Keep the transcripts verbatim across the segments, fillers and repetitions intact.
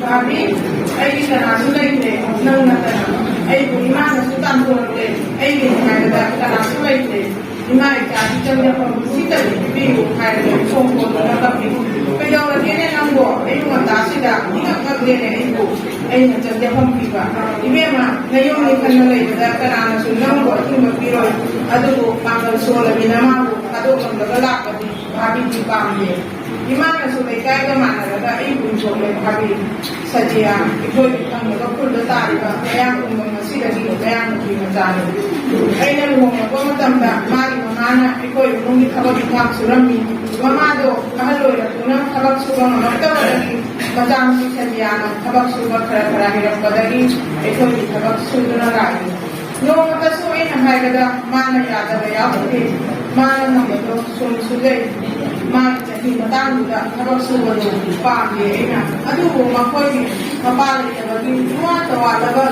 ꯚꯥꯕꯤ, ꯑꯩꯒꯤ ꯀꯅꯥꯁꯨ ꯂꯩꯇ꯭ꯔꯦ, ꯅꯪ ꯅꯠꯇꯅ꯫ ꯑꯩꯕꯨ ꯏꯃꯥꯅꯁꯨ ꯇꯥꯟꯊꯣꯔꯛꯂꯦ, ꯑꯩꯒꯤꯅꯤ ꯍꯥꯏꯕꯗ ꯀꯅꯥꯁꯨ ꯂꯩꯇ꯭ꯔꯦ꯫ ꯏꯃꯥ ꯏꯆꯥꯒꯤ ꯆꯪꯖꯐꯝ ꯁꯤꯇꯗꯤ ꯄꯤꯕꯤꯌꯨ ꯍꯥꯏꯔꯒ ꯁꯣꯝ ꯀꯣꯟꯗꯨꯅ ꯀꯞꯄꯤ꯫ ꯀꯩꯗꯧꯔꯒꯦꯅꯦ ꯅꯪꯕꯣ? ꯑꯌꯨꯛ ꯉꯟꯇꯥꯁꯤꯗ ꯏꯉꯛ ꯉꯛꯂꯦꯅꯦ ꯑꯩꯕꯨ꯫ ꯑꯩꯅ ꯆꯪꯖꯐꯝ ꯄꯤꯕ꯫ ꯏꯕꯦꯝꯃ, ꯅꯌꯨꯝꯅꯤ ꯈꯟꯅ ꯂꯩꯕꯗ ꯀꯅꯥꯅꯁꯨ ꯅꯪꯕꯨ ꯑꯊꯤꯡꯕ ꯄꯤꯔꯣꯏ꯫ ꯑꯗꯨꯕꯨ ꯄꯥꯡꯒꯜ ꯁꯣꯜꯂꯕꯤ ꯅꯃꯥꯕꯨ ꯊꯥꯗꯣꯛꯂꯝꯂꯒ ꯂꯥꯛꯄꯗꯤ ꯚꯥꯕꯤꯗꯤ ꯄꯥꯝꯗꯦ꯫ ꯏꯃꯥꯅꯁꯨ ꯂꯩꯀꯥꯏꯒ ꯃꯥꯟꯅꯔꯒ ꯑꯩꯕꯨ ꯏꯟꯊꯣꯛꯂꯦ ꯚꯥꯕꯤ꯫ ꯁꯖꯤꯌꯥ, ꯑꯩꯈꯣꯏꯒꯤ ꯊꯪꯅꯕ ꯈꯨꯜꯗ ꯇꯥꯔꯤꯕ ꯃꯌꯥꯡ ꯀꯨꯝꯕ ꯉꯁꯤꯗꯒꯤ ꯃꯌꯥꯡ ꯅꯨꯄꯤ ꯃꯆꯥꯅꯤ꯫ ꯑꯩꯅ ꯂꯨꯍꯣꯡꯂꯛꯄ ꯃꯇꯝꯗ ꯃꯥꯒꯤ ꯃꯃꯥꯅ ꯑꯩꯈꯣꯏ ꯏꯃꯨꯡꯒꯤ ꯊꯕꯛ ꯏꯪꯈꯥꯡ ꯁꯨꯔꯝꯃꯤ꯫ ꯃꯃꯥꯗꯣ ꯑꯍꯜ ꯑꯣꯏꯔꯛꯇꯨꯅ ꯊꯕꯛ ꯁꯨꯕ ꯉꯝꯃꯛꯇꯕꯗꯒꯤ ꯃꯆꯥꯅꯨꯄꯤ ꯁꯖꯤꯌꯥꯅ ꯊꯕꯛ ꯁꯨꯕ ꯈꯔ ꯈꯔ ꯍꯩꯔꯛꯄꯗꯒꯤ ꯑꯩꯈꯣꯏꯒꯤ ꯊꯕꯛ ꯁꯨꯗꯨꯅ ꯂꯥꯛꯏ꯫ ꯅꯣꯡꯃꯇꯁꯨ ꯑꯩꯅ ꯍꯥꯏꯕꯗ ꯃꯥꯅ ꯌꯥꯗꯕ ꯌꯥꯎꯗꯦ꯫ ꯃꯥꯅ ꯉꯝꯕꯗꯣ ꯁꯨꯝ ꯁꯨꯖꯩ꯫ ꯃꯥꯒꯤ ꯆꯍꯤ ꯃꯇꯥꯡꯗꯨꯗ ꯊꯕꯛ ꯁꯨꯕꯗꯣ ꯄꯥꯝꯗꯦ ꯑꯩꯅ꯫ ꯑꯗꯨꯕꯨ ꯃꯈꯣꯏꯒꯤ ꯃꯄꯥ ꯂꯩꯇꯕꯒꯤ ꯏꯋꯥꯠꯇ ꯋꯥꯠꯂꯕ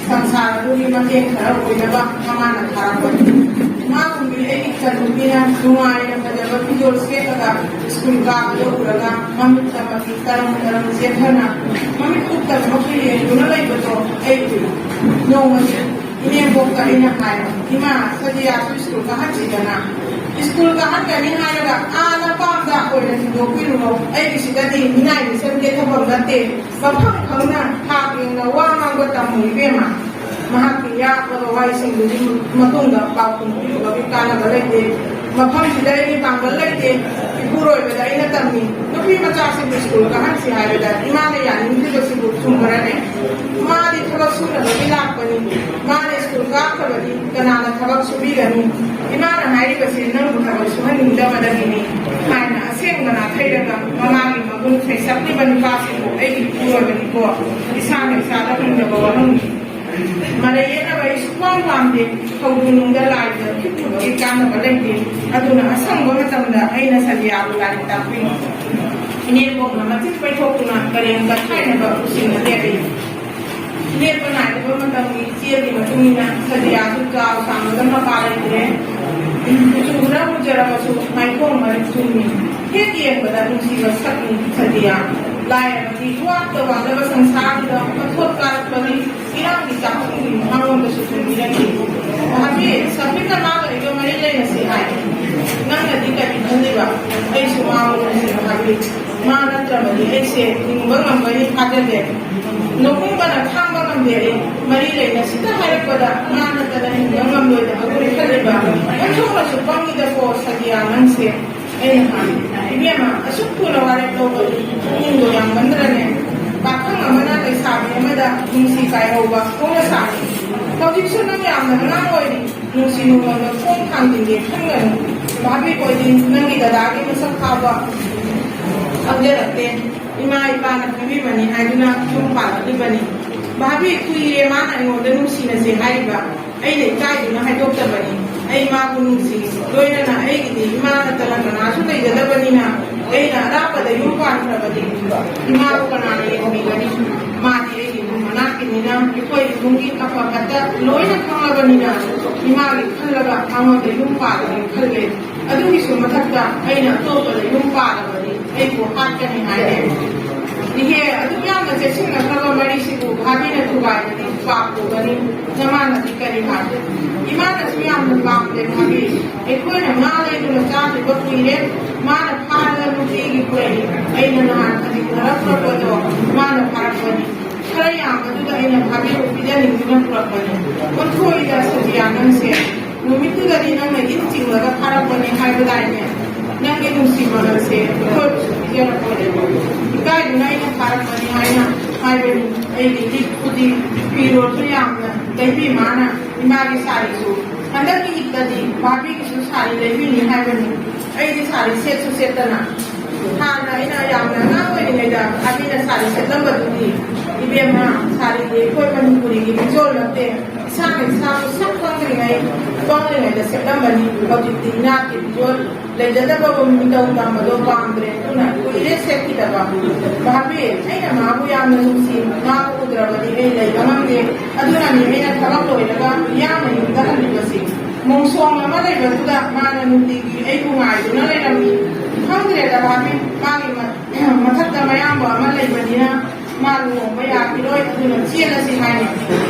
ꯁꯪꯁꯥꯔ ꯑꯗꯨꯒꯤ ꯃꯇꯦꯡ ꯈꯔ ꯑꯣꯏꯅꯕ ꯃꯃꯥꯅ ꯊꯥꯔꯛꯄꯅꯤ꯫ ꯃꯥꯒꯨꯝꯕꯤ ꯑꯩꯒꯤ ꯏꯆꯟꯅꯨꯄꯤꯅ ꯅꯨꯡꯉꯥꯏꯅ ꯐꯖꯕ ꯐꯤꯖꯣꯜ ꯁꯦꯠꯂꯒ ꯁ꯭ꯀꯨꯜ ꯀꯥꯕꯗꯣ ꯎꯔꯒ ꯃꯃꯤꯠꯇ ꯃꯄꯤ ꯇꯔꯪ ꯇꯔꯪ ꯆꯦꯟꯊꯅ ꯃꯃꯤꯠ ꯀꯨꯞꯇꯅ ꯃꯈꯣꯏ ꯌꯦꯡꯗꯨꯅ ꯂꯩꯕꯗꯣ ꯑꯩ ꯎꯏ꯫ ꯅꯣꯡꯃꯗꯤ ꯏꯅꯦꯝꯕꯣꯛꯇ ꯑꯩꯅ ꯍꯥꯏꯕ, "ꯏꯃꯥ, ꯁꯖꯤꯌꯥꯁꯨ ꯁ꯭ꯀꯨꯜ ꯀꯥꯍꯟꯁꯤꯗꯅ꯫ ꯁ꯭ꯀꯨꯜ ꯀꯥꯍꯟꯒꯅꯤ ꯍꯥꯏꯔꯒ ꯑꯥ ꯂꯝꯄꯥꯛꯇ ꯑꯣꯏꯅ ꯊꯤꯟꯗꯣꯛꯄꯤꯔꯨꯔꯣ꯫ ꯑꯩꯒꯤꯁꯤꯗꯗꯤ ꯃꯤꯅꯥꯏ ꯃꯤꯆꯪꯒꯤ ꯊꯕꯛ ꯅꯠꯇꯦ꯫ ꯃꯐꯝ ꯈꯪꯅ ꯊꯥꯛ ꯌꯦꯡꯅ ꯋꯥ ꯉꯥꯡꯕ ꯇꯝꯃꯨ ꯏꯕꯦꯝꯃ꯫ ꯃꯍꯥꯛꯀꯤ ꯌꯥꯛꯂꯕ ꯋꯥꯍꯩꯁꯤꯡꯗꯨꯒꯤ ꯃꯇꯨꯡꯗ ꯄꯥꯎꯈꯨꯝ ꯄꯤꯔꯨꯕꯒꯤ ꯀꯥꯟꯅꯕ ꯂꯩꯇꯦ꯫ ꯃꯐꯝꯁꯤꯗ ꯑꯩꯒꯤ ꯄꯥꯡꯒꯜ ꯂꯩꯇꯦ꯫ ꯏꯄꯨꯔꯣꯏꯕꯗ ꯑꯩꯅ ꯇꯝꯃꯤ꯫ ꯅꯨꯄꯤ ꯃꯆꯥꯁꯤꯕꯨ ꯁ꯭ꯀꯨꯜ ꯀꯥꯍꯟꯁꯤ ꯍꯥꯏꯕꯗ ꯏꯃꯥꯅ ꯌꯥꯅꯤꯡꯗ꯭ꯔꯤꯕꯁꯤꯕꯨ ꯆꯨꯝꯕꯔꯅꯦ? ꯃꯥꯗꯤ ꯊꯕꯛ ꯁꯨꯅꯕꯒꯤ ꯂꯥꯛꯄꯅꯤ꯫ ꯃꯥꯅ ꯁ꯭ꯀꯨꯜ ꯀꯥꯈ꯭ꯔꯕꯗꯤ ꯀꯅꯥꯅ ꯊꯕꯛ ꯁꯨꯕꯤꯒꯅꯤ? ꯏꯃꯥꯅ ꯍꯥꯏꯔꯤꯕꯁꯤ ꯅꯪꯕꯨ ꯊꯕꯛ ꯁꯨꯍꯟꯅꯤꯡꯗꯕꯗꯒꯤꯅꯤ" ꯍꯥꯏꯅ ꯑꯁꯦꯡꯕ ꯅꯥꯊꯩꯔꯒ ꯃꯃꯥꯒꯤ ꯃꯒꯨꯟ ꯁꯩꯁꯛꯂꯤꯕ ꯅꯨꯄꯥꯁꯤꯕꯨ ꯑꯩꯒꯤ ꯏꯄꯨꯔꯣꯏꯕꯅꯤꯀꯣ꯫ ꯏꯁꯥꯅ ꯏꯁꯥꯗ ꯍꯪꯖꯕ ꯋꯥꯍꯪꯅꯤ꯫ ꯃꯔꯩ ꯌꯦꯠꯅꯕ ꯑꯩ ꯁꯨꯛꯄꯥꯝ ꯄꯥꯝꯗꯦ꯫ ꯊꯧꯗꯣꯛ ꯅꯨꯡꯗ ꯂꯥꯏꯗ ꯐꯤꯠꯂꯨꯕꯒꯤ ꯀꯥꯟꯅꯕ ꯂꯩꯇꯦ꯫ ꯑꯗꯨꯅ ꯑꯁꯪꯕ ꯃꯇꯝꯗ ꯑꯩꯅ ꯁꯖꯤꯌꯥꯕꯨ ꯂꯥꯏꯔꯤꯛ ꯇꯥꯛꯄꯤ꯫ ꯏꯅꯦꯝꯕꯣꯛꯅ ꯃꯆꯤꯟ ꯄꯩꯊꯣꯛꯇꯨꯅ ꯀꯔꯦꯝ ꯀꯊꯥꯏꯅꯕ ꯎꯁꯤꯟꯅ ꯂꯦꯞꯄꯤ꯫ ꯂꯦꯞꯄ ꯅꯥꯏꯗꯕ ꯃꯇꯝꯒꯤ ꯏꯆꯦꯜꯒꯤ ꯃꯇꯨꯡ ꯏꯟꯅ ꯁꯖꯤꯌꯥꯁꯨ ꯆꯥꯎ ꯁꯥꯡꯕꯗ ꯃꯄꯥ ꯂꯩꯇ꯭ꯔꯦ꯫ ꯀꯨꯆꯨ ꯈꯔ ꯃꯨꯖꯔꯕꯁꯨ ꯃꯥꯏꯊꯣꯡ ꯃꯔꯤꯛ ꯆꯨꯝꯃꯤ꯫ ꯍꯦꯛ ꯌꯦꯡꯕꯗ ꯅꯨꯡꯁꯤꯕ ꯁꯛꯅꯤ ꯁꯖꯤꯌꯥ꯫ ꯂꯥꯏꯔꯕꯒꯤ ꯏꯋꯥꯠꯇ ꯋꯥꯠꯂꯕ ꯁꯪꯁꯥꯔꯗꯨꯗ ꯃꯊꯣꯠ ꯀꯥꯔꯛꯄꯒꯤ ꯏꯔꯥꯡꯒꯤ ꯆꯥꯛꯈꯨꯝꯒꯤ ꯃꯍꯥꯔꯣꯝꯗꯁꯨ ꯊꯣꯟꯕꯤꯔꯝꯃꯤ꯫ ꯃꯍꯥꯕꯤꯔ, ꯁꯐꯤꯔꯅ ꯃꯥꯒ ꯑꯩꯒ ꯃꯔꯤ ꯂꯩꯅꯁꯤ ꯍꯥꯏ꯫ ꯅꯪꯅꯗꯤ ꯀꯔꯤ ꯈꯜꯂꯤꯕ? ꯑꯩꯁꯨ ꯃꯥꯕꯨ ꯅꯨꯡꯁꯤ, ꯃꯍꯥꯕꯤꯔ꯫ ꯃꯥ ꯅꯠꯇ꯭ꯔꯕꯗꯤ ꯑꯩꯁꯦ ꯍꯤꯡꯕ ꯉꯝꯒꯅꯤ ꯊꯥꯖꯗꯦ꯫ ꯅꯣꯛꯅꯤꯡꯕꯅ ꯈꯥꯡꯕ ꯉꯝꯗꯦ ꯑꯩ꯫ ꯃꯔꯤ ꯂꯩꯅꯁꯤꯗ ꯍꯥꯏꯔꯛꯄꯗ ꯃꯥ ꯅꯠꯇꯅ ꯍꯤꯡꯕ ꯉꯝꯂꯣꯏꯗꯕꯒꯨꯝ ꯈꯜꯂꯤꯕ? ꯑꯣꯟꯊꯣꯛꯅꯁꯨ ꯄꯪꯉꯤꯗꯀꯣ ꯁꯗꯤꯌꯥ ꯅꯪꯁꯦ꯫ ꯑꯩꯅ ꯍꯥꯏ, ꯏꯕꯦꯝꯃ, ꯑꯁꯨꯛ ꯊꯨꯅ ꯋꯥꯔꯦꯞ ꯂꯧꯕꯗꯤ ꯄꯨꯛꯅꯤꯡꯗꯣ ꯌꯥꯝꯃꯟꯗ꯭ꯔꯅꯦ? ꯄꯥꯈꯪ ꯑꯃꯅ ꯂꯩꯁꯥꯕꯤ ꯑꯃꯗ ꯅꯨꯡꯁꯤ ꯀꯥꯏꯍꯧꯕ ꯍꯧꯅ ꯁꯥꯅꯤ꯫ ꯍꯧꯖꯤꯛꯁꯨ ꯅꯪ ꯌꯥꯝꯅ ꯑꯉꯥꯡ ꯑꯣꯏꯔꯤ, ꯅꯨꯡꯁꯤ ꯅꯨꯡꯉꯣꯟꯗ ꯈꯣꯡ ꯊꯥꯡꯖꯤꯟꯒꯦ ꯈꯟꯒꯅꯨ꯫ ꯚꯥꯕꯤ ꯈꯣꯏꯗꯤ ꯅꯪꯒꯤ ꯗꯗꯥꯒꯤ ꯃꯁꯛ ꯐꯥꯎꯕ ꯈꯪꯖꯔꯛꯇꯦ꯫ ꯏꯃꯥ ꯏꯄꯥꯅ ꯈꯪꯕꯤꯕꯅꯤ ꯍꯥꯏꯗꯨꯅ ꯌꯨꯝ ꯄꯥꯜꯂꯛꯂꯤꯕꯅꯤ꯫ ꯚꯥꯕꯤ, ꯀꯨꯏꯔꯦ ꯃꯥꯅ ꯑꯩꯉꯣꯟꯗ ꯅꯨꯡꯁꯤꯅꯁꯦ ꯍꯥꯏꯔꯤꯕ꯫ ꯑꯩꯅ ꯏꯀꯥꯏꯗꯨꯅ ꯍꯥꯏꯗꯣꯛꯇꯕꯅꯤ꯫ ꯑꯩ ꯃꯥꯕꯨ ꯅꯨꯡꯁꯤ꯫ ꯂꯣꯏꯅꯅ ꯑꯩꯒꯤꯗꯤ ꯏꯃꯥ ꯅꯠꯇꯅ ꯀꯅꯥꯁꯨ ꯂꯩꯖꯗꯕꯅꯤꯅ ꯑꯩꯅ ꯑꯔꯥꯞꯄꯗ ꯌꯨꯝ ꯄꯥꯟꯈ꯭ꯔꯕꯗꯤ ꯏꯃꯥꯕꯨ ꯀꯅꯥꯅ ꯌꯦꯡꯕꯤꯒꯅꯤ? ꯃꯥꯗꯤ ꯑꯩꯒꯤ ꯏꯃꯨꯡ ꯃꯅꯥꯛꯀꯤꯅꯤꯅ ꯑꯩꯈꯣꯏ ꯏꯃꯨꯡꯒꯤ ꯑꯐ ꯐꯠꯇ ꯂꯣꯏꯅ ꯈꯪꯂꯕꯅꯤꯅ ꯏꯃꯥꯒꯤ ꯈꯜꯂꯒ ꯃꯉꯣꯟꯗ ꯌꯨꯝ ꯄꯥꯜꯂꯒꯦ ꯈꯜꯂꯦ꯫ ꯑꯗꯨꯒꯤꯁꯨ ꯃꯊꯛꯇ ꯑꯩꯅ ꯑꯇꯣꯞꯄꯗ ꯌꯨꯝ ꯄꯥꯜꯂꯕꯗꯤ ꯑꯩꯕꯨ ꯍꯥꯠꯀꯅꯤ ꯍꯥꯏꯔꯦ꯫ ꯏꯍꯦ, ꯑꯗꯨꯛ ꯌꯥꯝꯅ ꯆꯦꯛꯁꯤꯟꯅꯈ꯭ꯔꯕ ꯃꯔꯤꯁꯤꯕꯨ ꯚꯥꯕꯤꯅ ꯊꯨꯒꯥꯏꯕꯗꯤ ꯄꯥꯞ ꯄꯨꯒꯅꯤ꯫ ꯅꯃꯥꯅꯗꯤ ꯀꯔꯤ ꯍꯥꯏ? ꯏꯃꯥꯅꯁꯨ ꯌꯥꯝꯅ ꯄꯥꯝꯗꯦ ꯚꯥꯕꯤ꯫ ꯑꯩꯈꯣꯏꯅ ꯉꯥ ꯂꯩꯗꯨꯅ ꯆꯥꯗ꯭ꯔꯤꯕ ꯀꯨꯏꯔꯦ꯫ ꯃꯥꯅ ꯐꯥꯔꯒ ꯅꯨꯡꯇꯤꯒꯤ ꯄꯨꯔꯛꯏ꯫ ꯑꯩꯅ ꯅꯍꯥꯟ ꯈꯖꯤꯛ ꯈꯔ ꯄꯨꯔꯛꯄꯗꯣ ꯃꯥꯅ ꯐꯥꯔꯛꯄꯅꯤ꯫ ꯈꯔ ꯌꯥꯝꯕꯗꯨꯗ ꯑꯩꯅ ꯚꯥꯕꯤꯕꯨ ꯄꯤꯖꯅꯤꯡꯗꯨꯅ ꯄꯨꯔꯛꯄꯅꯤ꯫ ꯑꯣꯟꯊꯣꯛꯏꯗ ꯁꯟꯗꯤꯌꯥ ꯅꯪꯁꯦ꯫ ꯅꯨꯃꯤꯠꯇꯨꯗꯗꯤ ꯅꯪꯅ ꯏꯟ ꯆꯤꯡꯂꯒ ꯐꯥꯔꯛꯄꯅꯤ ꯍꯥꯏꯕꯗꯥꯏꯅꯦ? ꯅꯪꯒꯤ ꯅꯨꯡꯁꯤ ꯃꯔꯜꯁꯦ ꯑꯩꯈꯣꯏꯕꯨꯁꯨ ꯄꯤꯖꯔꯛꯄꯅꯦ꯫ ꯏꯀꯥꯏꯗꯨꯅ ꯑꯩꯅ ꯐꯥꯔꯛꯄꯅꯤ ꯍꯥꯏꯅ ꯍꯥꯏꯕꯅꯤ꯫ ꯑꯩꯒꯤ ꯂꯤꯛ ꯈꯨꯗꯤ ꯐꯤꯔꯣꯜꯁꯨ ꯌꯥꯝꯅ ꯂꯩꯕꯤ ꯃꯥꯅ ꯏꯃꯥꯒꯤ ꯁꯥꯔꯤꯁꯨ꯫ ꯍꯟꯗꯛꯀꯤ ꯏꯗꯇꯗꯤ ꯚꯥꯕꯤꯒꯤꯁꯨ ꯁꯥꯔꯤ ꯂꯩꯕꯤꯅꯤ ꯍꯥꯏꯕꯅꯤ꯫ ꯑꯩꯗꯤ ꯁꯥꯔꯤ ꯁꯦꯠꯁꯨ ꯁꯦꯠꯇꯅ꯫ ꯍꯥꯟꯅ ꯑꯩꯅ ꯌꯥꯝꯅ ꯑꯉꯥꯡ ꯑꯣꯏꯔꯤꯉꯩꯗ ꯚꯥꯕꯤꯅ ꯁꯥꯔꯤ ꯁꯦꯠꯂꯝꯕꯗꯨꯗꯤ, ꯏꯕꯦꯝꯃ, ꯁꯥꯔꯤꯗꯤ ꯑꯩꯈꯣꯏ ꯃꯅꯤꯄꯨꯔꯤꯒꯤ ꯐꯤꯖꯣꯜ ꯅꯠꯇꯦ꯫ ꯏꯁꯥꯅ ꯏꯁꯥꯕꯨ ꯁꯛ ꯈꯪꯗ꯭ꯔꯤꯉꯩ, ꯄꯪꯂꯤꯉꯩꯗ ꯁꯦꯠꯂꯝꯕꯅꯤ꯫ ꯍꯧꯖꯤꯛꯇꯤ ꯏꯅꯥꯠꯀꯤ ꯐꯤꯖꯣꯜ ꯂꯩꯖꯗꯕꯒꯨꯝ ꯃꯤꯇꯧ ꯇꯝꯕꯗꯣ ꯄꯥꯝꯗ꯭ꯔꯦ꯫ ꯑꯗꯨꯅ ꯀꯨꯏꯔꯦ ꯁꯦꯠꯈꯤꯗꯕ꯫ ꯚꯥꯕꯤ, ꯑꯩꯅ ꯃꯥꯕꯨ ꯌꯥꯝꯅ ꯅꯨꯡꯁꯤ꯫ ꯃꯥꯕꯨ ꯎꯗ꯭ꯔꯕꯗꯤ ꯑꯩ ꯂꯩꯕ ꯉꯝꯗꯦ꯫ ꯑꯗꯨꯅꯅꯤ ꯑꯩꯅ ꯊꯕꯛ ꯂꯣꯏꯔꯒ ꯌꯥꯝꯅ ꯌꯨꯝꯗ ꯍꯜꯂꯤꯕꯁꯤ꯫ ꯃꯣꯡꯁꯣꯡ ꯑꯃ ꯂꯩꯕꯗꯨꯗ ꯃꯥꯅ ꯅꯨꯡꯇꯤꯒꯤ ꯑꯩꯕꯨ ꯉꯥꯏꯗꯨꯅ ꯂꯩꯔꯝꯃꯤ꯫ ꯈꯪꯗ꯭ꯔꯦꯗ ꯚꯥꯕꯤ, ꯃꯥꯒꯤ ꯃ- ꯃꯊꯛꯇ ꯃꯌꯥꯝꯕ ꯑꯃ ꯂꯩꯕꯅꯤꯅ ꯃꯥ ꯂꯨꯍꯣꯡꯕ ꯌꯥꯈꯤꯔꯣꯏ, ꯑꯗꯨꯅ ꯆꯦꯜꯂꯁꯤ ꯍꯥꯏꯅꯤ꯫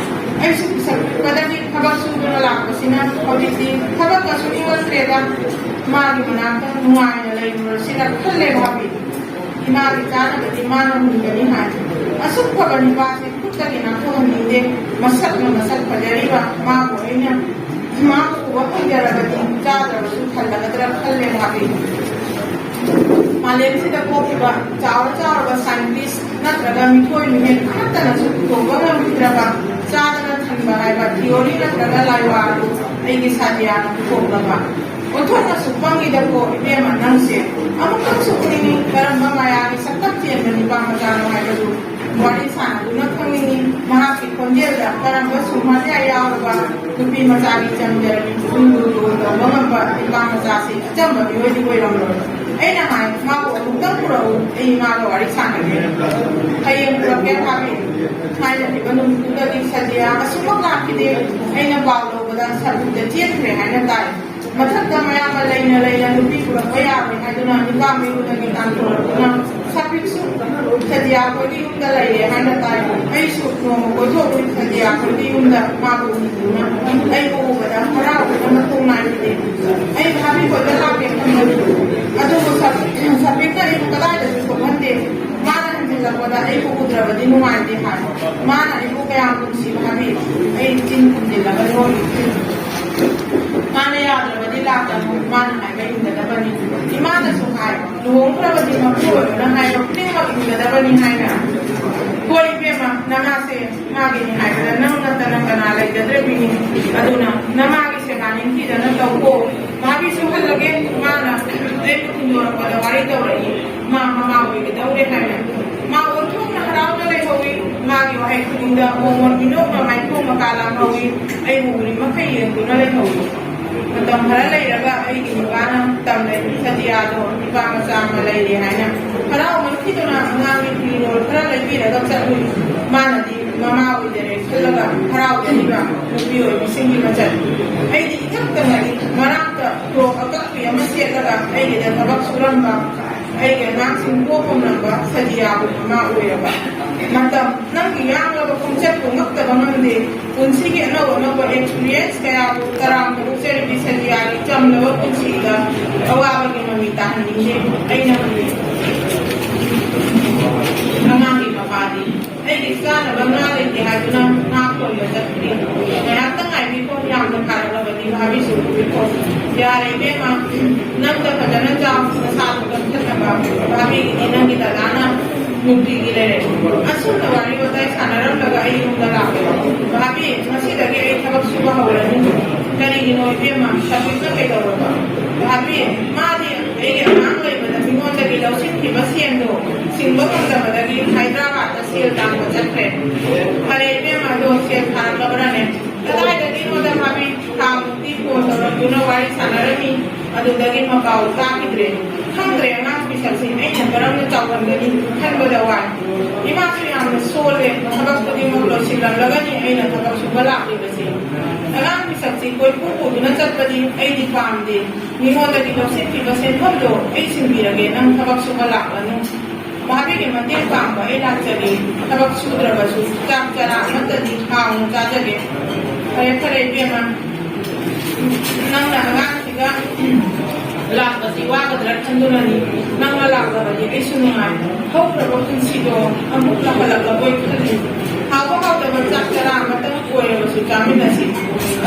ꯑꯩꯁꯨ ꯄꯤꯁꯛ ꯄꯤꯛꯄꯗꯒꯤ ꯊꯕꯛ ꯁꯨꯗꯨꯅ ꯂꯥꯛꯄꯁꯤꯅ ꯍꯧꯖꯤꯛꯇꯤ ꯊꯕꯛꯀ ꯁꯨꯅꯤꯡꯉꯛꯇ꯭ꯔꯦꯗ꯫ ꯃꯥꯒꯤ ꯃꯅꯥꯛꯇ ꯅꯨꯡꯉꯥꯏꯅ ꯂꯩꯔꯨꯔꯁꯤꯔ ꯈꯜꯂꯦ ꯚꯥꯕꯤ꯫ ꯏꯃꯥꯒꯤ ꯆꯥꯅꯕꯗꯤ ꯃꯥꯅ ꯍꯨꯟꯒꯅꯤ ꯍꯥꯏ꯫ ꯑꯁꯨꯛ ꯐꯕ ꯅꯨꯄꯥꯁꯦ ꯈꯨꯠꯇꯒꯤ ꯅꯥꯟꯊꯣꯛꯍꯟꯅꯤꯡꯗꯦ꯫ ꯃꯁꯛꯅ ꯃꯁꯛ ꯐꯖꯔꯤꯕ ꯃꯥꯕꯨ ꯑꯩꯅ ꯃꯥꯕꯨ ꯎꯕ ꯐꯪꯖꯔꯕꯗꯤ ꯆꯥꯗ꯭ꯔꯕꯁꯨ ꯊꯜꯂꯒꯗ꯭ꯔꯥ ꯈꯜꯂꯦ ꯃꯥꯗꯤ꯫ ꯃꯥꯂꯦꯝꯁꯤꯗ ꯄꯣꯛꯈꯤꯕ ꯆꯥꯎꯔ ꯆꯥꯎꯔꯕ ꯁꯥꯏꯟꯇꯤꯁ ꯅꯠꯇ꯭ꯔꯒ ꯃꯤꯊꯣꯏ ꯃꯤꯍꯦꯟ ꯑꯃꯠꯇꯅꯁꯨ ꯄꯨꯊꯣꯛꯄ ꯉꯝꯈꯤꯗ꯭ꯔꯕ ꯆꯥꯗꯅ ꯊꯟꯕ ꯍꯥꯏꯕ ꯊꯤꯑꯣꯔꯤ ꯅꯠꯇ꯭ꯔꯒ ꯂꯥꯏꯋꯥ ꯑꯗꯨ ꯑꯩꯒꯤ ꯁꯥꯗꯤꯌꯥꯅ ꯄꯨꯊꯣꯛꯂꯕ꯫ ꯑꯣꯟꯊꯣꯛꯅꯁꯨ ꯄꯪꯉꯤꯗꯀꯣ ꯏꯕꯦꯝꯃ ꯅꯪꯁꯦ꯫ ꯑꯃꯨꯛꯇꯪꯁꯨ ꯎꯅꯤꯡꯉꯤ ꯀꯔꯝꯕ ꯃꯌꯥꯒꯤ ꯁꯛꯇꯝ ꯆꯦꯟꯕ ꯅꯨꯄꯥ ꯃꯆꯥꯅꯣ ꯍꯥꯏꯕꯗꯨ꯫ ꯋꯥꯔꯤ ꯁꯥꯟꯅꯗꯨꯅ ꯈꯪꯅꯤꯡꯏ꯫ ꯃꯍꯥꯛꯀꯤ ꯈꯣꯟꯖꯦꯜꯗ ꯀꯔꯝꯕ ꯁꯨꯝꯍꯠꯌꯥ ꯌꯥꯎꯔꯕ ꯅꯨꯄꯤ ꯃꯆꯥꯒꯤ ꯆꯝꯖꯔꯕꯤ ꯈꯨꯅꯨꯡꯗꯨ ꯂꯣꯟ ꯇꯧꯕ ꯉꯝꯕ ꯅꯨꯄꯥ ꯃꯆꯥꯁꯤ ꯑꯆꯝꯕ ꯃꯤꯑꯣꯏꯗꯤ ꯑꯣꯏꯔꯝꯂꯣꯏ꯫ ꯑꯩꯅ ꯍꯥꯏ, "ꯃꯥꯕꯨ ꯑꯃꯨꯛꯇꯪ ꯄꯨꯔꯛꯎ, ꯑꯩ ꯃꯥꯒ ꯋꯥꯔꯤ ꯁꯥꯟꯅꯒꯦ"꯫ "ꯍꯌꯦꯡ ꯄꯨꯔꯛꯀꯦ ꯐꯥꯕꯤ" ꯍꯥꯏꯔꯛꯂꯤꯕ ꯅꯨꯃꯤꯠꯇꯨꯗꯒꯤ ꯁꯗꯤꯌꯥ ꯑꯁꯨꯃꯛ ꯂꯥꯛꯈꯤꯗꯦ꯫ ꯑꯩꯅ ꯄꯥꯎ ꯂꯧꯕꯗ ꯁꯔꯨꯛꯇ ꯆꯦꯟꯈ꯭ꯔꯦ ꯍꯥꯏꯅ ꯇꯥꯏ꯫ ꯃꯊꯛꯇ ꯃꯌꯥꯝꯅ ꯂꯩꯅ ꯂꯩꯅ ꯅꯨꯄꯤ ꯄꯨꯔꯛꯄ ꯌꯥꯔꯣꯏ ꯍꯥꯏꯗꯨꯅ ꯅꯨꯄꯥ ꯃꯌꯨꯝꯗꯒꯤ ꯇꯥꯟꯊꯣꯔꯛꯇꯨꯅ ꯁꯥꯄꯤꯛꯁꯨ ꯁꯗꯤꯌꯥ ꯑꯩꯈꯣꯏꯒꯤ ꯌꯨꯝꯗ ꯂꯩꯔꯦ ꯍꯥꯏꯅ ꯇꯥꯏ꯫ ꯑꯩꯁꯨ ꯅꯣꯡꯃ ꯀꯣꯏꯊꯣꯛꯎꯏ ꯁꯗꯤꯌꯥ ꯑꯩꯈꯣꯏꯒꯤ ꯌꯨꯝꯗ ꯃꯥꯕꯨ ꯎꯅꯤꯡꯗꯨꯅ꯫ ꯑꯩꯕꯨ ꯎꯕꯗ ꯍꯔꯥꯎꯕꯅ ꯃꯇꯣꯡ ꯅꯥꯏꯈꯤꯗꯦ꯫ ꯑꯩ ꯚꯥꯕꯤ ꯈꯣꯏꯗ ꯂꯥꯛꯀꯦ ꯈꯟꯕꯅꯤ꯫ ꯑꯗꯨꯕꯨ ꯁꯥꯄꯤꯛ-, ꯁꯥꯄꯤꯛꯅ ꯑꯩꯕꯨ ꯀꯗꯥꯏꯗꯁꯨ ꯊꯣꯛꯍꯟꯗꯦ꯫ ꯃꯥꯅ ꯍꯟꯖꯤꯜꯂꯛꯄꯗ ꯑꯩꯕꯨ ꯎꯗ꯭ꯔꯕꯗꯤ ꯅꯨꯡꯉꯥꯏꯇꯦ ꯍꯥꯏ꯫ ꯃꯥꯅ ꯑꯩꯕꯨ ꯀꯌꯥꯝ ꯅꯨꯡꯁꯤꯕ ꯍꯥꯏꯕꯤ꯫ ꯑꯩ ꯆꯤꯟ ꯈꯨꯝꯖꯤꯜꯂꯒ ꯅꯣꯛꯏ꯫ ꯃꯥꯅ ꯌꯥꯗ꯭ꯔꯕꯗꯤ ꯂꯥꯛꯀꯅꯨ, ꯃꯥꯅ ꯍꯥꯏꯕ ꯏꯟꯒꯗꯕꯅꯤ꯫ ꯏꯃꯥꯅꯁꯨ ꯍꯥꯏ, "ꯂꯨꯍꯣꯡꯈ꯭ꯔꯕꯗꯤ ꯃꯄꯨꯔꯣꯏꯕꯅ ꯍꯥꯏꯕ ꯈꯨꯗꯤꯡꯃꯛ ꯏꯟꯒꯗꯕꯅꯤ" ꯍꯥꯏꯅ꯫ ꯍꯣꯏ ꯏꯕꯦꯝꯃ, ꯅꯃꯥꯁꯦ ꯃꯥꯒꯤꯅꯤ ꯍꯥꯏꯕꯗ ꯅꯪ ꯅꯠꯇꯅ ꯀꯅꯥ ꯂꯩꯖꯗ꯭ꯔꯕꯤꯅꯤ? ꯑꯗꯨꯅ ꯅꯃꯥꯒꯤ ꯁꯦꯕꯥ ꯅꯤꯡꯊꯤꯖꯅ ꯇꯧꯀꯣ꯫ ꯃꯥꯒꯤꯁꯨ ꯍꯜꯂꯒꯦ, ꯃꯥꯅ ꯑꯩꯕꯨ ꯊꯤꯟꯗꯣꯔꯛꯄꯗ ꯋꯥꯔꯤ ꯇꯧꯔꯛꯏ꯫ ꯃꯥ ꯃꯃꯥ ꯑꯣꯏꯒꯗꯧꯔꯦ ꯍꯥꯏꯅ꯫ ꯃꯥ ꯑꯣꯟꯊꯣꯛꯅ ꯍꯔꯥꯎꯅ ꯂꯩꯍꯧꯏ꯫ ꯃꯥꯒꯤ ꯋꯥꯍꯩ ꯈꯨꯗꯤꯡꯗ ꯃꯣꯃꯣꯟ ꯃꯤꯅꯣꯛꯅ ꯃꯥꯏꯊꯣꯡ ꯃꯀꯥ ꯂꯥꯝꯍꯧꯏ꯫ ꯑꯩꯕꯨ ꯎꯔꯤ ꯃꯈꯩ ꯌꯦꯡꯗꯨꯅ ꯂꯩꯍꯧꯏ꯫ ꯃꯇꯝ ꯈꯔ ꯂꯩꯔꯒ ꯑꯩꯒꯤ ꯅꯨꯄꯥꯅ ꯇꯝꯂꯦ, ꯁꯇꯤꯌꯥꯗꯣ ꯅꯨꯄꯥ ꯃꯆꯥ ꯑꯃ ꯂꯩꯔꯦ ꯍꯥꯏꯅ꯫ ꯍꯔꯥꯎꯃꯟꯈꯤꯗꯨꯅ ꯑꯉꯥꯡꯒꯤ ꯐꯤꯔꯣꯜ ꯈꯔ ꯂꯩꯕꯤꯔꯒ ꯆꯠꯂꯨꯏ꯫ ꯃꯥꯅꯗꯤ ꯃꯃꯥ ꯑꯣꯏꯖꯔꯦ ꯈꯜꯂꯒ ꯍꯔꯥꯎꯖꯔꯤꯕ ꯅꯨꯄꯤ ꯑꯣꯏꯕꯤꯁꯤꯡꯒꯤ ꯃꯆꯜ꯫ ꯑꯩꯗꯤ ꯏꯊꯛꯇ ꯉꯛꯏ꯫ ꯃꯔꯥꯛꯇ ꯐ꯭ꯔꯣꯛ ꯑꯀꯛꯄꯤ ꯑꯃ ꯁꯦꯠꯂꯒ ꯑꯩꯒꯤꯗ ꯊꯕꯛ ꯁꯨꯔꯝꯕ ꯑꯩꯒꯤ ꯑꯉꯥꯡꯁꯤꯡ ꯄꯣꯛꯄ ꯉꯝꯕ ꯁꯖꯤꯌꯥꯕꯨ ꯏꯃꯥ ꯑꯣꯏꯔꯕ ꯃꯇꯝ, ꯅꯪꯒꯤ ꯌꯥꯡꯂꯕ ꯈꯣꯡꯆꯠꯄꯨ ꯉꯛꯇꯕ ꯉꯝꯗꯦ꯫ ꯄꯨꯟꯁꯤꯒꯤ ꯑꯅꯧ ꯑꯅꯧꯕ experience ꯀꯌꯥꯕꯨ ꯇꯔꯥꯝꯅ ꯑꯣꯛꯆꯔꯤꯕꯤ ꯁꯖꯤꯌꯥꯒꯤ ꯆꯝꯂꯕ ꯄꯨꯟꯁꯤꯗ ꯑꯋꯥꯕꯒꯤ ꯃꯃꯤ ꯇꯥꯍꯟꯅꯤꯡꯗꯦ꯫ ꯑꯩꯅ ꯍꯪꯉꯤ, ꯑꯉꯥꯡꯒꯤ ꯃꯄꯥꯗꯤ? ꯑꯩꯒꯤ ꯆꯥꯅꯕ ꯉꯥ ꯂꯩꯇꯦ ꯍꯥꯏꯗꯨꯅ ꯉꯥ ꯈꯣꯏꯕ ꯆꯠꯈ꯭ꯔꯦ꯫ ꯉꯥꯏꯍꯥꯛꯇꯪ ꯉꯥꯏꯕꯤꯈꯣ, ꯌꯥꯝꯅ ꯐꯔꯛꯂꯕꯅꯤ꯫ ꯚꯥꯕꯤꯁꯨ ꯎꯕꯤꯈꯣ꯫ ꯌꯥꯔꯦ ꯏꯕꯦꯝꯃ, ꯅꯪꯗ ꯐꯖꯅ ꯆꯥꯎ, ꯅꯁꯥꯗꯣ ꯀꯟꯈꯠꯅꯕ꯫ ꯚꯥꯕꯤꯒꯤꯗꯤ ꯅꯪꯒꯤ ꯗꯗꯥꯅ ꯅꯨꯡꯇꯤꯒꯤ ꯂꯩꯔꯦ꯫ ꯑꯁꯨꯝꯅ ꯋꯥꯔꯤ ꯋꯥꯇꯥꯏ ꯁꯥꯟꯅꯔꯝꯂꯒ ꯑꯩ ꯌꯨꯝꯗ ꯂꯥꯛꯂꯦ꯫ ꯚꯥꯕꯤ, ꯉꯁꯤꯗꯒꯤ ꯑꯩ ꯊꯕꯛ ꯁꯨꯕ ꯍꯧꯔꯅꯤ꯫ ꯀꯔꯤꯒꯤꯅꯣ ꯏꯕꯦꯝꯃ, ꯁꯥꯐꯤꯛꯅ ꯀꯩꯗꯧꯔꯕ? ꯚꯥꯕꯤ, ꯃꯥꯗꯤ ꯑꯩꯒꯤ ꯑꯉꯥꯡ ꯂꯩꯕꯗ ꯃꯤꯉꯣꯟꯗꯒꯤ ꯂꯧꯁꯤꯟꯈꯤꯕ ꯁꯦꯟꯗꯣ ꯁꯤꯡꯕ ꯉꯝꯗꯕꯗꯒꯤ ꯍꯥꯏꯗ꯭ꯔꯕꯥꯗꯇ ꯁꯦꯜ ꯇꯥꯟꯕ ꯆꯠꯈ꯭ꯔꯦ꯫ ꯐꯔꯦ ꯏꯕꯦꯝꯃ, ꯑꯗꯣ ꯁꯦꯜ ꯊꯥꯔꯛꯂꯕ꯭ꯔꯥꯅꯦ? ꯀꯗꯥꯏꯗꯒꯤꯅꯣꯗ ꯃꯥꯕꯤ ꯊꯥ ꯃꯨꯛꯇꯤ ꯐꯣꯟ ꯇꯧꯔꯛꯇꯨꯅ ꯋꯥꯔꯤ ꯁꯥꯟꯅꯔꯝꯃꯤ, ꯑꯗꯨꯗꯒꯤ ꯃꯄꯥꯎ ꯇꯥꯈꯤꯗ꯭ꯔꯦ꯫ ꯈꯪꯗ꯭ꯔꯦ ꯑꯉꯥꯡ ꯃꯤꯁꯛꯁꯤ ꯑꯩꯅ ꯀꯔꯝꯅ ꯆꯥꯎꯍꯟꯒꯅꯤ ꯈꯟꯕꯗ ꯋꯥꯏ꯫ ꯏꯃꯥꯁꯨ ꯌꯥꯝꯅ ꯁꯣꯜꯂꯦ, ꯊꯕꯛ ꯈꯨꯗꯤꯡꯃꯛ ꯂꯣꯏꯁꯤꯜꯂꯝꯂꯒꯅꯤ ꯑꯩꯅ ꯊꯕꯛ ꯁꯨꯕ ꯂꯥꯛꯂꯤꯕꯁꯦ꯫ ꯑꯉꯥꯡ ꯃꯤꯁꯛꯁꯤ ꯀꯣꯏꯄꯨ ꯄꯨꯗꯨꯅ ꯆꯠꯄꯗꯤ ꯑꯩꯗꯤ ꯄꯥꯝꯗꯦ꯫ ꯃꯤꯉꯣꯟꯗꯒꯤ ꯂꯧꯁꯤꯟꯈꯤꯕ ꯁꯦꯟꯐꯝꯗꯣ ꯑꯩ ꯁꯤꯡꯕꯤꯔꯒꯦ, ꯅꯪ ꯊꯕꯛ ꯁꯨꯕ ꯂꯥꯛꯂꯅꯨ꯫ ꯚꯥꯕꯤꯒꯤ ꯃꯇꯦꯡ ꯄꯥꯡꯕ ꯑꯩ ꯂꯥꯛꯆꯒꯦ꯫ ꯊꯕꯛ ꯁꯨꯗ꯭ꯔꯕꯁꯨ ꯆꯥꯛ ꯆꯔꯥ ꯑꯃꯠꯇꯗꯤ ꯍꯥꯎꯅ ꯆꯥꯖꯒꯦ꯫ ꯐꯔꯦ ꯐꯔꯦ ꯏꯕꯦꯝꯃ, ꯅꯪꯅ ꯑꯉꯥꯡꯁꯤꯒ ꯂꯥꯛꯄꯁꯤ ꯋꯥꯒꯗ꯭ꯔꯥ ꯈꯟꯗꯨꯅꯅꯤ꯫ ꯅꯪꯅ ꯂꯥꯛꯂꯕꯗꯤ ꯑꯩꯁꯨ ꯅꯨꯡꯉꯥꯏ꯫ ꯍꯧꯈ꯭ꯔꯕ ꯄꯨꯟꯁꯤꯗꯣ ꯑꯃꯨꯛ ꯍꯜꯂꯛꯂꯕꯣꯏ ꯈꯜꯂꯤ꯫ ꯍꯥꯎꯕ ꯍꯥꯎꯇꯕ ꯆꯥꯛ ꯆꯔꯥ ꯑꯃꯇꯪ ꯑꯣꯏꯔꯕꯁꯨ ꯆꯥꯃꯤꯟꯅꯁꯤ꯫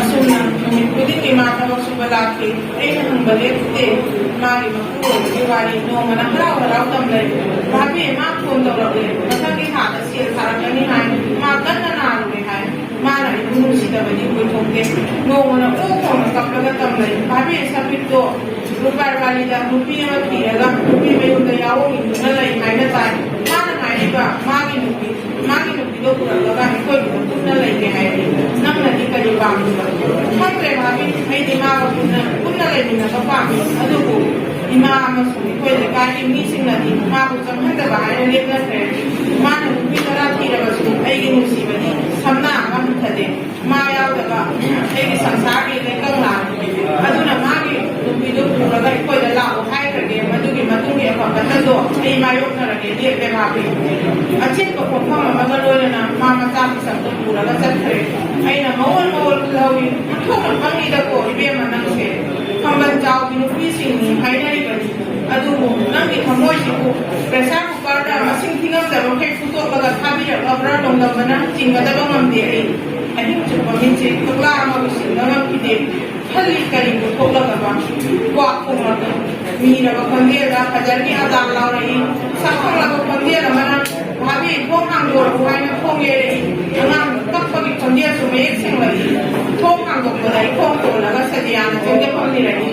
ꯑꯁꯨꯝꯅ ꯅꯨꯃꯤꯠ ꯈꯨꯗꯤꯡꯒꯤ ꯃꯥ ꯊꯕꯛ ꯁꯨꯕ ꯂꯥꯛꯈꯤ꯫ ꯑꯩꯅ ꯍꯪꯕ ꯂꯦꯞꯇꯦ꯫ ꯃꯥꯒꯤ ꯃꯄꯨꯔꯣꯏꯕꯒꯤ ꯋꯥꯔꯤ ꯅꯣꯡꯃꯅ ꯍꯔꯥꯎ ꯍꯔꯥꯎ ꯇꯝꯂꯩ꯫ ꯚꯥꯕꯤ, ꯃꯥ ꯐꯣꯟ ꯇꯧꯔꯛꯂꯦ꯫ ꯃꯊꯪꯒꯤ ꯊꯥꯗ ꯁꯦꯜ ꯊꯥꯔꯛꯀꯅꯤ ꯍꯥꯏ꯫ ꯃꯥ ꯀꯟꯅ ꯅꯥꯔꯨꯔꯦ ꯍꯥꯏ꯫ ꯃꯥꯅ ꯑꯩꯕꯨ ꯅꯨꯡꯁꯤꯗꯕꯗꯤ ꯑꯣꯏꯊꯣꯛꯇꯦ꯫ ꯅꯣꯡꯃꯅ ꯑꯣꯛ ꯈꯣꯡꯅ ꯀꯞꯂꯒ ꯇꯝꯂꯩ꯫ ꯚꯥꯕꯤ, ꯁꯥꯐꯤꯛꯇꯣ ꯔꯨꯄꯥꯔ ꯋꯥꯂꯤꯗ ꯅꯨꯄꯤ ꯑꯃ ꯊꯤꯔꯒ ꯅꯨꯄꯤ ꯃꯌꯨꯝꯗ ꯌꯥꯑꯣꯡ ꯏꯟꯗꯨꯅ ꯂꯩ ꯍꯥꯏꯅ ꯇꯥꯏ꯫ ꯃꯥꯅ ꯍꯥꯏꯔꯤꯕ ꯃꯥꯒꯤ ꯅꯨꯄꯤ, ꯃꯥꯒꯤ ꯅꯨꯄꯤꯗꯣ ꯄꯨꯔꯛꯂꯒ ꯑꯩꯈꯣꯏꯒꯤꯗ ꯄꯨꯟꯅ ꯂꯩꯒꯦ ꯍꯥꯏꯔꯤ꯫ ꯅꯪꯅꯗꯤ ꯀꯔꯤ ꯄꯥꯝꯃꯤꯕ? ꯈꯪꯗ꯭ꯔꯦ ꯚꯥꯕꯤ, ꯑꯩꯗꯤ ꯃꯥꯒ ꯄꯨꯟꯅ, ꯄꯨꯟꯅ ꯂꯩꯃꯤꯟꯅꯕ ꯄꯥꯝꯃꯤ꯫ ꯑꯗꯨꯕꯨ ꯏꯃꯥ ꯑꯃꯁꯨꯡ ꯑꯩꯈꯣꯏ ꯂꯩꯀꯥꯏꯒꯤ ꯃꯤꯁꯤꯡꯅꯗꯤ ꯃꯥꯕꯨ ꯆꯪꯍꯟꯗꯕ ꯍꯥꯏꯅ ꯂꯦꯞꯅꯈ꯭ꯔꯦ꯫ ꯃꯥꯅ ꯅꯨꯄꯤ ꯇꯔꯥ ꯊꯤꯔꯕꯁꯨ ꯑꯩꯒꯤ ꯅꯨꯡꯁꯤꯕꯗꯤ ꯁꯝꯅꯥ ꯑꯃ ꯍꯟꯊꯗꯦ꯫ ꯃꯥ ꯌꯥꯎꯗꯕ ꯑꯩꯒꯤ ꯁꯪꯁꯥꯔꯒꯤ ꯂꯩꯀꯪꯂꯥ꯫ ꯑꯗꯨꯅ ꯃꯥꯒꯤ ꯅꯨꯄꯤꯗꯨ ꯄꯨꯔꯒ ꯑꯩꯈꯣꯏꯗ ꯂꯥꯛꯑꯣ ꯍꯥꯏꯈ꯭ꯔꯒꯦ꯫ ꯃꯗꯨꯒꯤ ꯃꯇꯨꯡꯒꯤ ꯑꯐꯕ ꯄꯦꯃꯥꯕꯤ ꯑꯆꯤꯟꯕ ꯈꯣꯡꯐꯝ ꯑꯃꯒ ꯂꯣꯏꯅꯅ ꯃꯥ ꯃꯆꯥ ꯃꯁꯛꯇꯨ ꯄꯨꯔꯒ ꯆꯠꯈ꯭ꯔꯦ꯫ ꯑꯩꯅ ꯃꯉꯣꯟ ꯃꯉꯣꯟ ꯈꯨꯜꯍꯧꯏ꯫ "ꯑꯣꯟꯊꯣꯛꯅ ꯄꯪꯉꯤꯗꯀꯣ ꯏꯕꯦꯝꯃ ꯅꯪꯁꯦ꯫ ꯈꯝꯕꯟ ꯆꯥꯎꯕꯤ ꯅꯨꯄꯤꯁꯤꯡꯅꯤ ꯍꯥꯏꯅꯔꯤꯕꯅꯤ꯫ ꯑꯗꯨꯕꯨ ꯅꯪꯒꯤ ꯊꯃꯣꯏꯁꯤꯕꯨ ꯄ꯭ꯔꯦꯁꯔ ꯀꯨꯀꯔꯗ ꯃꯁꯤꯡ ꯊꯤꯉꯝꯗꯕ ꯃꯈꯩ ꯐꯨꯠꯇꯣꯛꯂꯒ ꯊꯥꯕꯤꯔꯛꯂꯕ꯭ꯔꯥ ꯅꯣꯡꯗꯝꯕꯅ ꯆꯤꯡꯒꯗꯕ ꯉꯝꯗꯦ ꯑꯩ꯫ ꯑꯍꯤꯡ ꯆꯨꯞꯄ ꯃꯤꯠꯁꯦ ꯐꯛꯂꯥꯡ ꯑꯃꯕꯨ ꯁꯤꯟꯕ ꯉꯝꯈꯤꯗꯦ꯫ ꯈꯜꯂꯤ ꯀꯔꯤꯕꯨ ꯊꯣꯛꯂꯒꯕ?" ꯀ꯭ꯋꯥꯛ ꯈꯣꯡꯂꯛꯏ꯫ ꯃꯤꯔꯕ ꯈꯣꯟꯖꯦꯜꯗ ꯐꯖꯔꯒꯤ ꯑꯖꯥꯗ ꯂꯥꯎꯔꯛꯏ꯫ ꯁꯛ ꯈꯪꯂꯕ ꯈꯣꯟꯖꯦꯜ ꯑꯃꯅ "ꯚꯥꯕꯤ, ꯊꯣꯡ ꯍꯥꯡꯗꯣꯔꯛꯎ" ꯍꯥꯏꯅ ꯈꯣꯡ ꯌꯩꯔꯛꯏ꯫ ꯑꯉꯥꯡ ꯀꯞꯄꯒꯤ ꯈꯣꯟꯖꯦꯜꯁꯨ ꯃꯌꯦꯛ ꯁꯦꯡꯂꯛꯏ꯫ ꯊꯣꯡ ꯍꯥꯡꯗꯣꯛꯄꯗ ꯑꯩ ꯈꯣꯡ ꯀꯣꯜꯂꯒ ꯁꯖꯤꯌꯥꯅ ꯆꯪꯖꯐꯝ ꯅꯤꯔꯛꯏ꯫